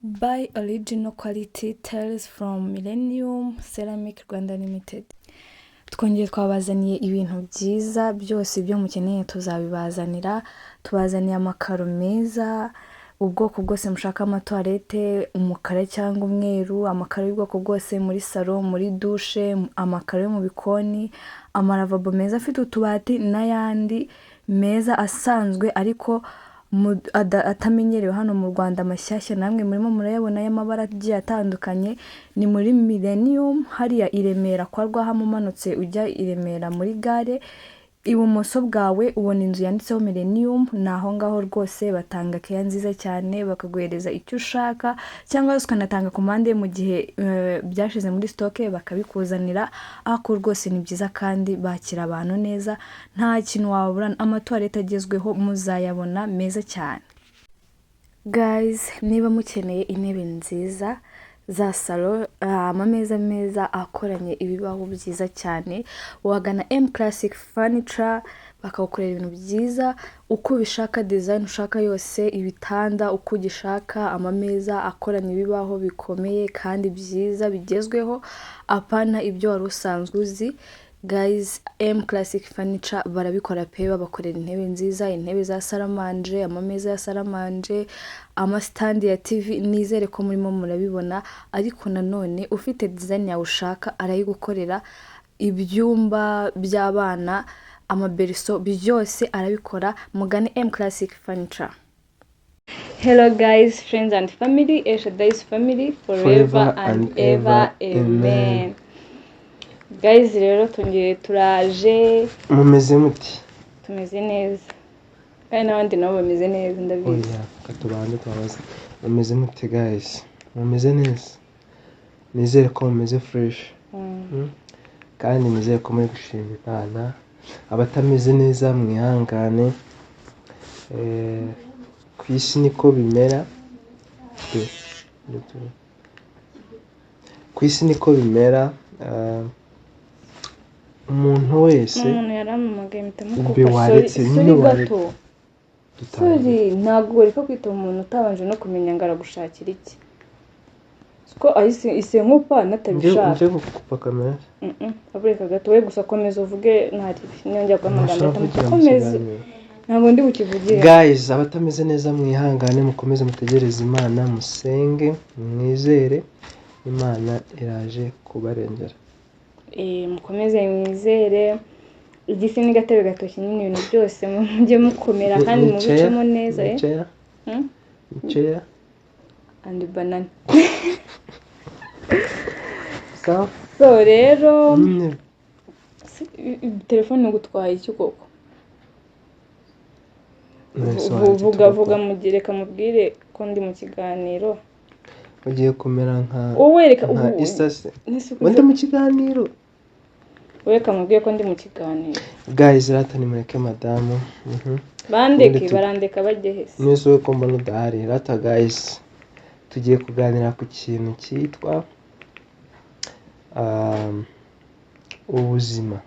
Buy original quality tiles from Millennium Ceramic Rwanda Limited. Twongeye twabazaniye ibintu byiza byose, ibyo mukeneye tuzabibazanira. Tubazaniye amakaro meza, ubwoko bwose mushaka, amatoilette, umukara cyangwa umweru, amakaro y'ubwoko bwose muri salon, muri douche, amakaro yo mu bikoni, amaravabo meza afite utubati n'ayandi meza asanzwe ariko atamenyerewe hano mu Rwanda, mashyashya, namwe murimo murayabona, y'amabara agiye atandukanye. Ni muri Millennium hariya i Remera kwa Rwahama, umanutse ujya i Remera muri gare, ibumoso bwawe ubona inzu yanditseho Millennium. Ni aho ngaho rwose. Batanga keya nziza cyane, bakaguhereza icyo ushaka cyangwa se ukanatanga komande mu gihe byashize muri stock, bakabikuzanira. Ariko rwose ni byiza kandi bakira abantu neza, nta kintu waburana. Amatoilette agezweho muzayabona meza cyane. Guys, niba mukeneye intebe nziza za salon, amameza meza akoranye ibibaho byiza cyane, wagana M Classic Furniture bakagukorera ibintu byiza uko ubishaka, design ushaka yose, ibitanda uko ugishaka, amameza akoranye ibibaho bikomeye kandi byiza bigezweho, apana ibyo wari usanzwe uzi. Guys, M Classic Furniture barabikora pe. Babakorera intebe nziza, intebe za salle à manger, amameza ya salle à manger, amastand ya TV. Nizere ko murimo murabibona. Ariko nanone ufite design yawe ushaka arayigukorera, ibyumba by'abana, amaberceau, byose arabikora. Mugane M Classic Furniture. Hello guys, friends and family, Eshadai's family forever, Forever and and ever, ever, amen. Amen. Guys, rero twongeye turaje. Mumeze muti? Tumeze neza kandi n'abandi nabo bameze neza, ndabizi. Oya, reka tubanze tubabaze. Mumeze mute guys? Mumeze neza? Nizere ko mumeze fresh. Kandi nizere ko muri gushima Imana. Abatameze neza mwihangane. Ku isi niko bimera. Ku isi niko bimera. Umuntu wese N'umuntu yarampamagaye mpita Mbe mukupa. waretse, Sorry, nyine sorry. Waretse. Gato. Dutangire. Sorry, ntabwo reka kwita umuntu utabanje no kumenya ngo aragushakira iki, ko ahise ise nkupa natabishaka. Nje gukupa kamera. Abureka gato we, gusa komeza uvuge, ntaribi niyongera guhamagara Ntashobora ndahita kuvugira mu komeza. kiganiro. Ntabwo ndi bukivugire. Guys, abatameze neza mwihangane, mukomeze mutegereze Imana, musenge, mwizere Imana iraje kubarengera. Mukomeze mwizere, igisi ni gatebe gatoki nyine, ibintu byose mujye mukomera kandi Ni chair? mubicemo neza. Ni chair? Hmm? Ni chair? And banana. Sawa. So rero nyine telefone igutwaye iki koko? Mwese wanjye. Vuga vuga. Tugakora. Mugire reka mubwire ko ndi mu kiganiro. Ugiye kumera nka Wowe reka nka ubu isase. Nese Undi mu kiganiro. Wowe reka mubwire ko ndi mu kiganiro. Guys, rata nimureke madamu. Bandeke. Ubundi Barandeka bajye hese? Mwese we ko mbona udahari. Rata guys, tugiye kuganira ku kintu cyitwa ubuzima.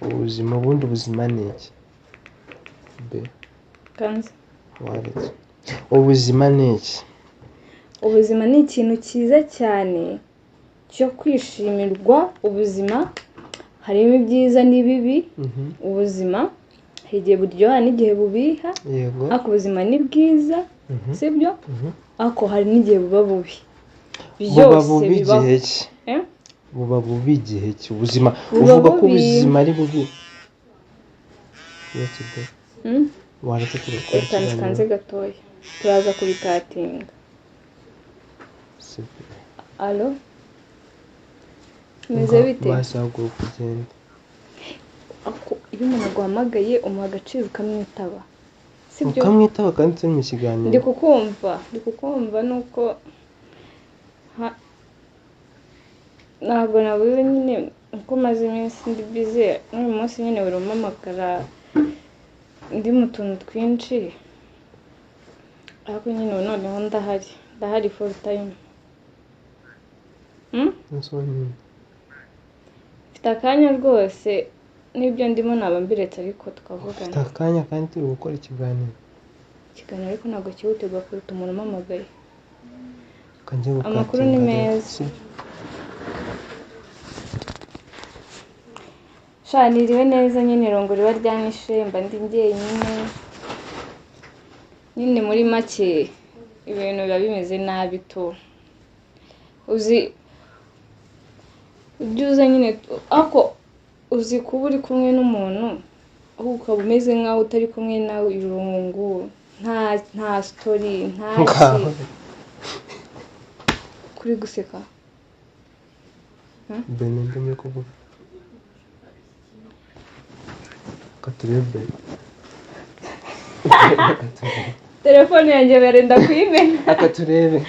Ubuzima, ubundi ubuzima ni iki be? Kanze. Waretse. Ubuzima ni iki? Ubuzima ni ikintu cyiza cyane cyo kwishimirwa. Ubuzima harimo ibyiza n'ibibi. Ubuzima hari igihe buryoha n'igihe bubiha. Ariko ubuzima ni bwiza, sibyo? Mhm. Ariko hari n'igihe buba bubi. Buba Byose bubi bibaho. igihe ki? Eh? Buba bubi igihe ki ubuzima? Buba Uvuga ko bubi. ubuzima ari bubi. Uretse be. Hmm? Waretse tugakora Reka ikiganiro. nkanze gatoya, turaza kubikatinga. Sibyo. Allo, meze bite? Bazaguruka ugende. Ako iyo umuntu aguhamagaye umuha agaciro ukamwitaba, sibyo? Ukamwitaba kandi turi mu kiganiro. Ndi kukumva, ndi kukumva, nuko ntabwo nabuze nyine uko maze iminsi ndi bize, n'uyu munsi nyine buri umpamagara ndi mu tuntu twinshi, ariko nyine ubu noneho ndahari, ndahari full time. Hmm? Umunsi wa nyine. Mfite akanya rwose, n'ibyo ndimo naba mbiretse ariko Ufite tukavugana. akanya kandi turi gukora ikiganiro. Ikiganiro ariko ntabwo cyihutirwa kuruta umuntu umpamagaye. Kanjye Amakuru ni gukatinga meza. Sibyo? Sha niriwe neza nyine, irungu riba ryanyishe, mba ndi njyenyine. Nyine muri make ibintu biba bimeze nabi tu. Uzi ujya uza nyine ariko uzi kuba uri kumwe n'umuntu ahubwo ukaba umeze nkaho utari kumwe nawe, irungu nta story, nta Ngaho. ki. Kuri guseka. Bene ndi muri kuvuga. Reka turebe Bene. Telefone yanjye barenda kuyimena. Reka turebe.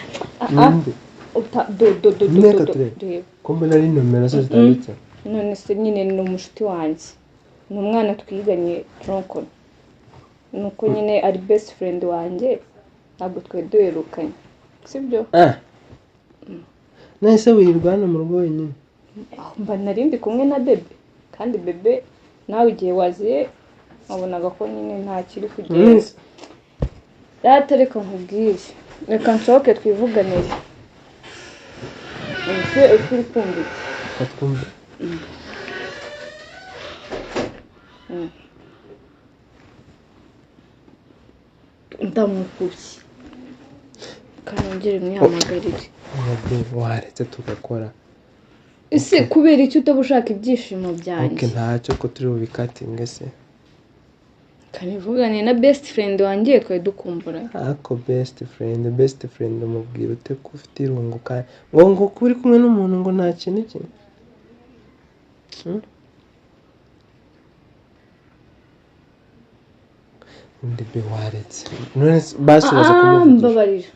Ninde? Uta do do do do Reka do do. turebe. Reba. Ko mbona ari nomero se zitanditse. None se nyine ni umushuti wanjye, ni umwana twiganye tronkon, nuko nyine ari best friend wanjye, ntabwo twari duherukanye, sibyo? Ah. Nahise wirirwa hano mu rugo wenyine. Aho mba nari ndi kumwe na bebe, kandi bebe nawe igihe waziye wabonaga ko nyine nta kiri kugenda. Rata reka nkubwire, reka nsohoke twivuganire. Ese uri kumva iki? Reka twumve. Ndamukubye, kanongere mwihamagarire. Oya babe, waretse tugakora. Ese kubera icyo utaba ushaka ibyishimo Ok, byanjye? ntacyo ko turi bubikatinge se. Kanivugane na best friend wanjye twari dukumbura. Ako best friend, best friend umubwira ute ko ufite irungu kandi ngo kuba uri kumwe n'umuntu ngo nta kintu iki? Undi be waretse. None se basi uraza Ah, kumuvugisha. mbabarira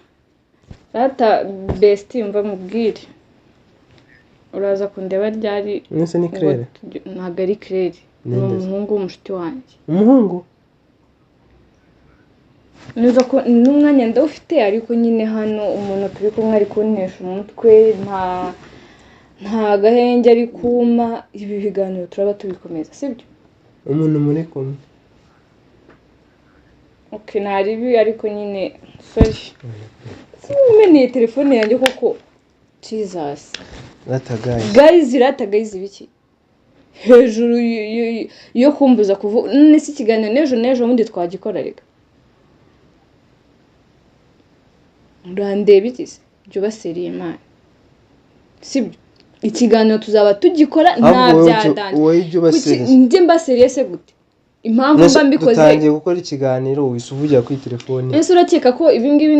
rata best, mva mubwire, uraza kundeba ryari? None se ni Ngo Claire? Ntabwo ari Claire, ni Ninde se? umuhungu w'umushuti wanjye. Umuhungu? Neza ko n'umwanya ndawufite, ariko nyine hano umuntu turi kumwe ari kuntesha umutwe, nta gahenge ari kuma. Ibi biganiro turaba tubikomeza, sibyo? Umuntu muri kumwe. Ok, nta ribi, ariko nyine sorry, umeneye telefone yanjye koko, Jesus. Rata guys. Guys, rata guys ibiki hejuru yo kumbuza kuvuga? None se ikiganiro n'ejo n'ejo bundi twagikora? Reka urandeba iki se? Jya ubaseriye Imana, sibyo? Ikiganiro tuzaba tugikora nta Ahubwo wowe byadanje. wowe ujye ubaseriye. Njye mbaseriye se gute? Impamvu None se mba mbikoze dutangiye gukora ikiganiro wihise uvugira kuri telefone. Ese urakeka ko ibi ngibi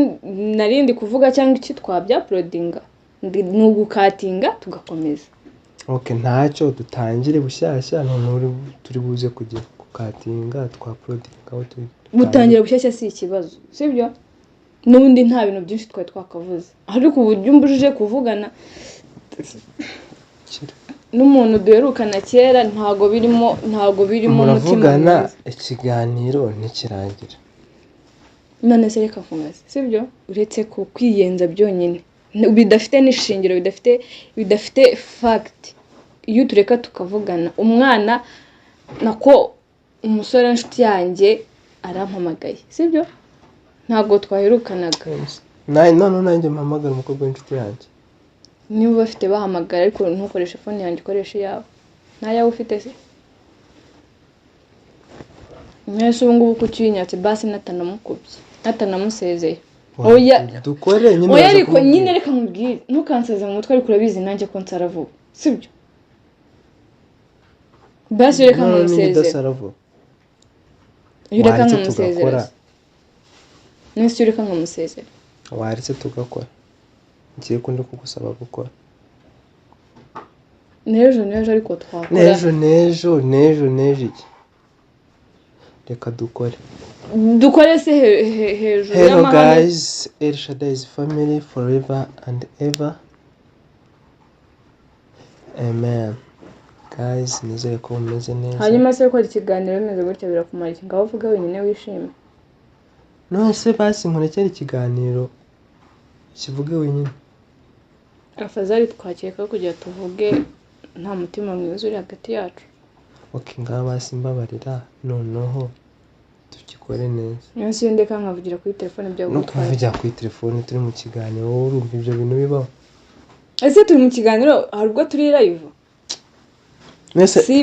narindi kuvuga cyangwa iki twabyapulodinga? Ni ugukatinga tugakomeza. Ok, ntacyo, dutangire bushyashya none turi buze kujya gukatinga twapulodinga aho turi. Gutangira bushyashya si ikibazo, sibyo? N'ubundi nta bintu byinshi twari twakavuze, ariko uburyo umbujije kuvugana n'umuntu duherukana kera ntago birimo umutima Muravugana mwiza. ikiganiro ntikirangira. None se reka nkubaze, sibyo? Uretse ku kwiyenza byonyine bidafite n'ishingiro, bidafite fact, iyo tureka tukavugana, umwana nako umusore w'inshuti yanjye arampamagaye, sibyo? Ntabwo twaherukanaga. None nanjye mpamagara umukobwa w'inshuti yanjye. Niba bafite bahamagara, ariko ntukoreshe fone yanjye, ukoreshe iyawe. Ntayawe ufite se? Mwese ubu ngubu kuki uyinyatse basi natanamukubye, natanamusezeye? Oya. Dukore nyine. Oya, uraza ariko kumubwira. nyine reka nkubwire, ntukansaze mu mutwe, ariko urabizi nanjye ko nsara vuba, sibyo? Basi reka None niba nkamusezera. udasara vuba. Reka Waretse nkamusezera. tugakora. Nese reka nkamusezera. Waretse tugakora. Ngiye ko ndi kugusaba gukora. N'ejo n'ejo ariko twakora. N'ejo n'ejo n'ejo n'ejo iki? Reka dukore. Dukore se hejuru Hello y'amahame. guys, El Shaddai is family forever and ever. Amen. Guys, nizere ko mumeze neza. Hanyuma se gukora ikiganiro bimeze gutya birakumara iki? Ngaho uvuge wenyine wishime. None se basi nkurekere ikiganiro kivuge wenyine. Afazari twakeka kugira tuvuge nta mutima mwiza uri hagati yacu. Ok, ngaho basi mbabarira noneho Tugikore neza. Munsi y'indeka nkavugira kuri telefone No byagutwara. Kuvugira kuri telefone turi mu kiganiro, wowe urumva ibyo bintu bibaho? Ese turi mu kiganiro? Hari ubwo turi live? Mwese. Si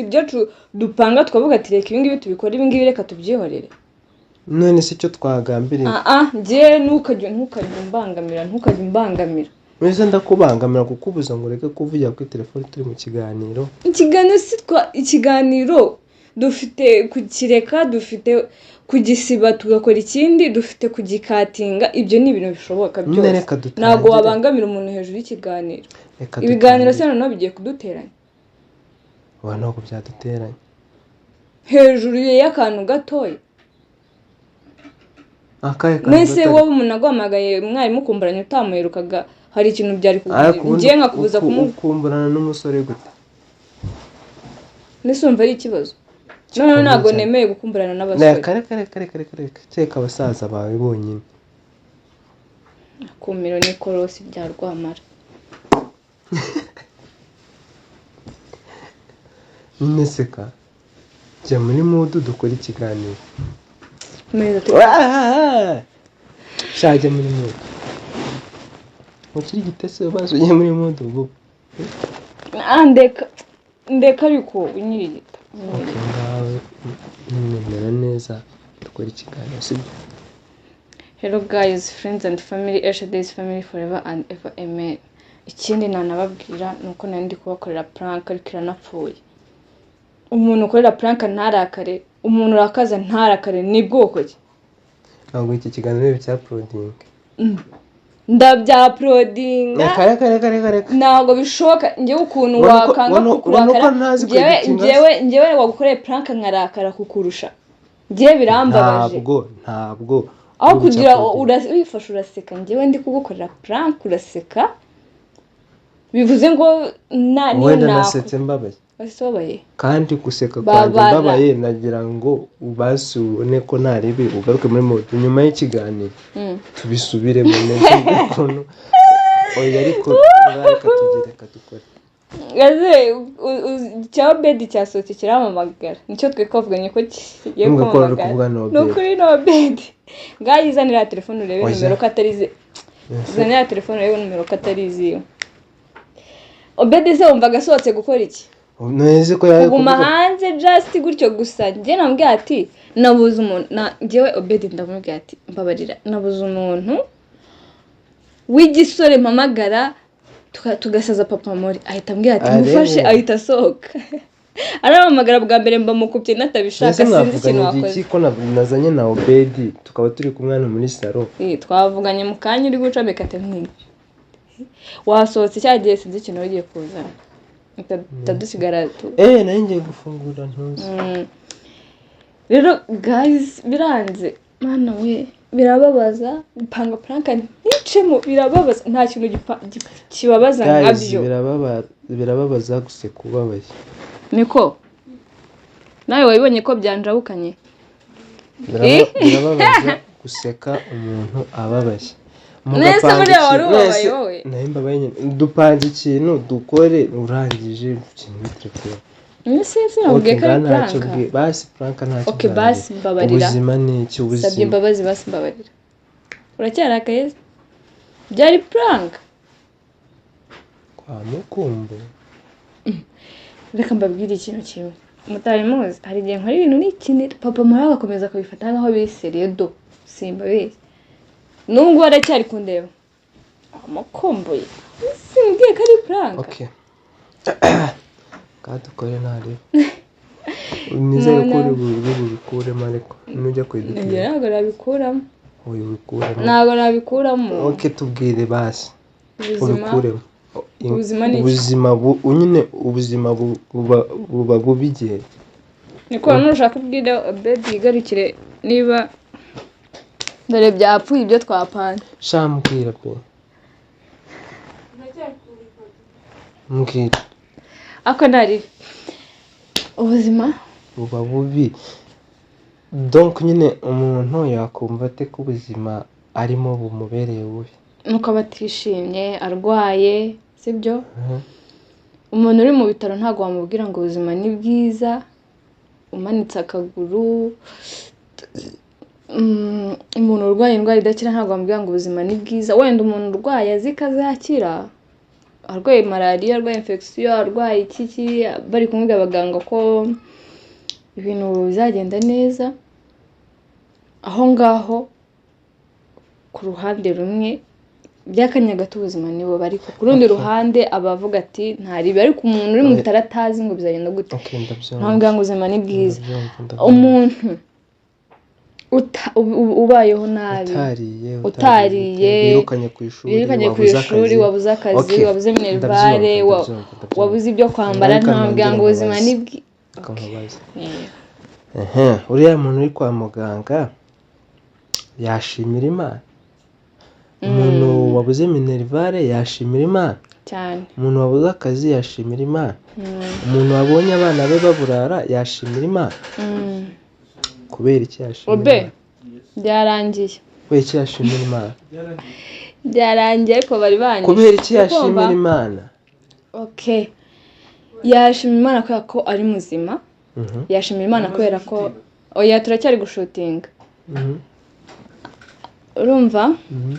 ibyacu dupanga tukavuga ati reka ibingibi tubikore, ibingibi reka tubyihorere. None se icyo twagambiriye? Ah ah, njye ntukajya umbangamira. Mwese, ndakubangamira kukubuza ngo ureke kuvugira kuri telefone turi mu kiganiro? Ikiganiro si twa ikiganiro dufite kukireka, dufite kugisiba tugakora ikindi, dufite kugikatinga. Ibyo ni ibintu bishoboka Nyine byose. reka dutangire. Ntabwo wabangamira umuntu hejuru y'ikiganiro. Reka Ibiganiro se dutangire. noneho bigiye kuduteranya? Ubu ntabwo byaduteranya. Hejuru y'akantu gatoya. Akahe kantu Mwese gato? wowe umuntu aguhamagaye mwarimu kumburanya utamuherukaga, hari ikintu byari Ariko kukugira ubundi ngiye nkakubuza kumu ukumburana n'umusore gute? Mbese wumva ari ikibazo? Noneho ntabwo cyane. nemeye gukumburana n'abasore. Reka, reka, reka, reka, reka, reka, kereka abasaza bawe bonyine. Akumiro n'ikorosi rya Rwamara. Nyine seka, jya muri mood dukore ikiganiro. Meza. Sha, jya muri mood, ukiri gitese, bazi ujye muri mood vuba. Ah, ndeka, ndeka, ariko unyirigita. Ok, ngawe nimera neza dukore ikiganiro, sibyo? Hello guys, friends and family, Esha Days family forever and ever, amen. Ikindi nanababwira ni uko nari ndi kubakorera prank ariko iranapfuye. Umuntu ukorera prank ntarakare, umuntu urakaza ntarakare, ni bwoko ki? Ntabwo iki kiganiro cya uploading. Ndabyauploadinga. Reka, reka, reka, reka, reka. Ntabwo bishoboka. Njyewe ukuntu wakanga Ubona uko kukurakara ntazi njyewe kweditinga? Njyewe wagukoreye prank nkarakara kukurusha, njyewe birambabaje. Ntabwo Aho uri kugira bucya. wifashe uraseka, njyewe ndi kugukorera prank uraseka, bivuze ngo na niyo Wenda nako nasetse mbabaye. Wasobaye. Kandi guseka kwanjye Babara. mbabaye, nagira ngo ubasi ubone ko ntarebe ugaruke muri mood nyuma y'ikiganiro tubisubiremo neza ukuntu. Oya, ariko reka tugire, reka dukore. Ese cya Obedi cyasohotse kirampamagara, nicyo twe twavuganye ko kigiye Ntumve ko uri kumpamagara. kuvuga na Ni Obedi. ukuri ni Obedi. Ngaho izanira telefone urebe Oya. nimero ko atari izi. Izanira telefone urebe nimero ko atari iziwe. Obedi se wumvaga asohotse gukora iki? Neza ko yaje Kuguma kuvuga. hanze just gutyo gusa. Njye namubwiye ati nabuze umuntu na njyewe Obedi ndamubwiye ati mbabarira, nabuze umuntu w'igisore mpamagara tugasaza papa Mori. Ahita ambwira ati Arebe. mufashe, ahita asohoka arampamagara bwa mbere mba mukubye natabishaka. Mbese Sinzi ikintu mwavuganye wakoze. iki ko nazanye na Obedi tukaba turi kumwe hano muri salo? Twavuganye mu kanya uri gucomeka ati wasohotse cya gihe, sinzi ikintu wari ugiye kuzana. Duhita dusigara tu Nari ngiye gufungura ntuzi. Rero guys, biranze, mana we, birababaza gupanga prank nticemo, birababaza. Nta kintu kibabaza Guys, nkabyo. Birababaza guseka ubabaye. Niko nawe wabibonye ko byanjabukanye. Birababaza guseka umuntu ababaye. Nese Mugapanga buriya wari ubabaye wowe? Nari mbabaye nyine. Dupanze ikintu dukore, urangije ikintu muri telefone. Mbese sinabwiye ko ari Ntacyo. prank? Basi prank ntacyo. Okay, basi mbabarira. Ubuzima ni iki? Sabye Ubuzima. imbabazi, basi mbabarira. Uracyarakaye se? Byari prank. Kwa mukumbu. Reka mbabwire ikintu kimwe mutari muzi: hari igihe nkora ibintu nikinira, papa mara agakomeza akabifata nkaho biri sérieux. Do simbabeshye, n'ubu ngubu aracyari kundeba amukumbuye, simbwiye ko ari prank. Okay, kandi dukore ntarebe, nizere ko uri bubikuremo, ariko nujya Njye kweditinga. ntabwo nabikuramo. Uyu bikuremo. Ntabwo nabikuramo. Okay, tubwire basi. Ubuzima. Ubikuremo. Ubuzima ni iki? Ubuzima nyine ubuzima buba bubi igihe Niko nushaka ubwire Obedi yigarukire, niba dore byapfuye ibyo twapanze. Sha, mbwira pe, mbwira. Ako ntarire ubuzima. Buba bubi. Donc nyine umuntu yakumva ate ko ubuzima arimo bumubereye bubi? Nuko aba atishimye, arwaye, sibyo? Umuntu uri mu bitaro ntabwo wamubwira ngo ubuzima ni bwiza. umanitse akaguru, umuntu urwaye indwara idakira ntabwo wamubwira ngo ubuzima ni bwiza. Wenda umuntu urwaye azi ko azakira, arwaye malariya, arwaye infection, arwaye iki iki, bari kumubwira abaganga ko ibintu bizagenda neza, aho ngaho ku ruhande rumwe by'akanya gato ubuzima ni bubi, ariko ku rundi ruhande aba avuga ati ntaribi. Ariko umuntu uri mu bitaro atazi ngo bizagenda gute, Okay, ndabyumva. ntabwo ngo ubuzima ni bwiza. Ndabyumva. Umuntu ubayeho nabi, utariye, utariye, wirukanye ku ishuri, wirukanye ku wabuze ishuri, akazi. Wabuze akazi, Okay, wabuze minerval, ndabyumva, ndabyumva, ndabyumva. wabuze ibyo kwambara, Reka ntabwo nongere ngo ubuzima nkubaze. ni bwi Reka nkubaze. Yeah. Ehe, uriya muntu uri kwa muganga yashimira Imana? Umuntu wabuze minerval yashimira Imana? Cyane. Umuntu wabuze akazi yashimira Imana? Umuntu wabonye abana be baburara yashimira Imana? Kubera iki yashimira Obe Imana? Byarangiye. Kubera iki yashimira Imana? Byarangiye, ariko bari banyishe. Kubera iki Uri yashimira kumva? Imana? Okay, yashima Imana kubera ko ari muzima. Yashimira Imana kubera ko, oya, turacyari gushootinga. Urumva? Mhm.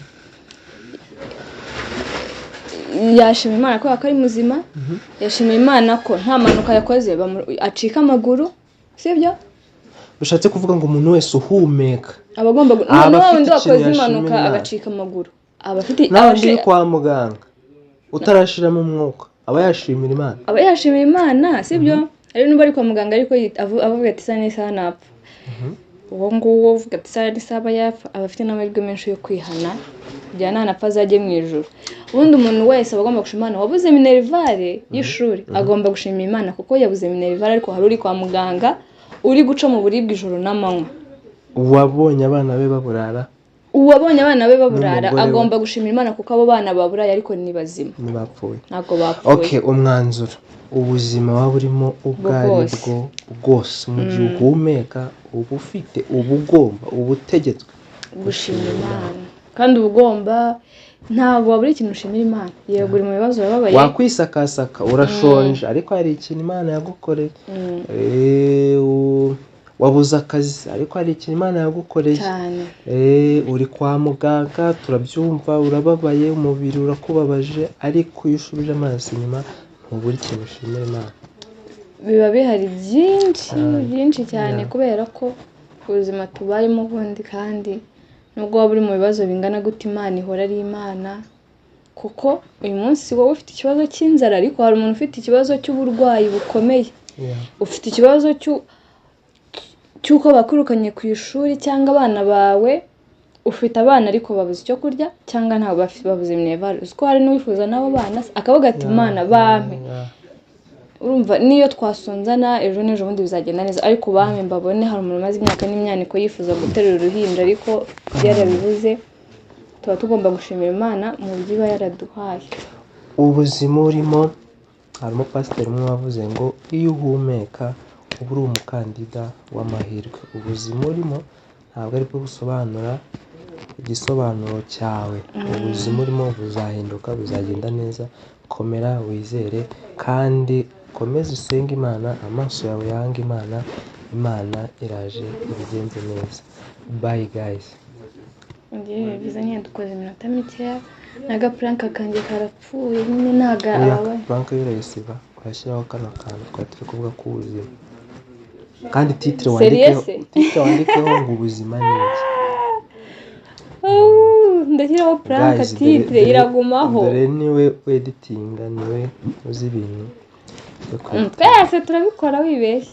Yashima Imana kubera ko ari muzima. Yashimira Imana ko nta mpanuka yakoze acika amaguru, sibyo? Bishatse kuvuga ngo umuntu wese uhumeka aba agomba aba noneho afite wundi ikintu wakoze yashimira impanuka Imana. agacika amaguru, aba afite Nawe uri kwa muganga utarashiramo umwuka aba yashimira Imana? Aba yashimira Imana, sibyo? Ari nubwo ari kwa muganga, ariko avuga ati isaha n'isaha napfa. Uwo nguwo uvuga ati isaha n'isaha aba yapfa, aba afite n'amahirwe menshi yo kwihana kugira nanapfa azajye mu ijuru. Ubundi umuntu wese aba agomba gushima Imana. Wabuze minerval y'ishuri agomba gushima Imana kuko yabuze minerval, ariko hari uri kwa muganga uri guca mu buribwe ijoro n'amanywa. Uwabonye abana be baburara? Uwabonye abana be baburara N'umugore we. agomba gushimira Imana kuko abo bana baburaye ariko ni bazima. Ntibapfuye. Ntabwo bapfuye. Okay, umwanzuro: ubuzima waba urimo ubwo ari Bwose. bwo bwose, mu gihe uhumeka, uba ufite, uba ugomba, uba utegetswe gushima Imana. Kandi uba ugomba, ntabwo wabura ikintu ushimira Imana. Yego, uri mu bibazo, urababaye, wakwisakasaka, urashonje, ariko hari ikintu Imana yagukoreye. Wabuze akazi, ariko hari ikintu Imana yagukoreye. Cyane. Uri kwa muganga, turabyumva, urababaye, umubiri urakubabaje, ariko iyo ushubije amaso inyuma ntubura ikintu ushimira Imana. Biba bihari byinshi. Cyane. Byinshi cyane. Kubera ko ubuzima tubayemo ubundi, kandi nubwo waba uri mu bibazo bingana gute, Imana ihora ari Imana. Kuko uyu munsi wowe ufite ikibazo cy'inzara, ariko hari umuntu ufite ikibazo cy'uburwayi bukomeye, ufite ikibazo cy'uko bakwirukanye ku ishuri cyangwa abana bawe, ufite abana ariko babuze icyo kurya cyangwa ntabwo babuze minerval. Uzi ko hari n'uwifuza n'abo bana se, akavuga ati Imana bampe. Urumva niyo twasonzana, ejo n'ejo bundi bizagenda neza, ariko bampe mbabone. Hari umuntu umaze imyaka n'imyaniko yifuza guterura uruhinja ariko yarabibuze. Tuba tugomba gushimira Imana mu byo iba yaraduhaye. Ubuzima urimo, hari umupasiteri umwe wavuze ngo iyo uhumeka uba uri umukandida w'amahirwe. Ubuzima urimo ntabwo aribwo busobanura igisobanuro cyawe. Ubuzima urimo buzahinduka, buzagenda neza. Komera, wizere, kandi ukomeze usenge Imana, amaso yawe yange Imana. Imana iraje ibigenze neza. Bye guys. Ngewe byiza nyine dukoze iminota mikeya, n'agaprank kanjye karapfuye nyine, ntago Oya, ababaye. Prank yo urayisiba, urashyiraho kano kantu twari turi kuvuga ku buzima. Kandi titre Sérieux wandikeho se? Titre wandikeho ngo ubuzima ni iki. Oh, ndashyiraho prank. Guys, Titre iragumaho. Dore niwe weditinga, niwe uzi ibintu byo Twese turabikora, wibeshye.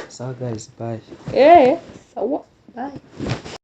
Sawa guys, bye. Eh, sawa, bye.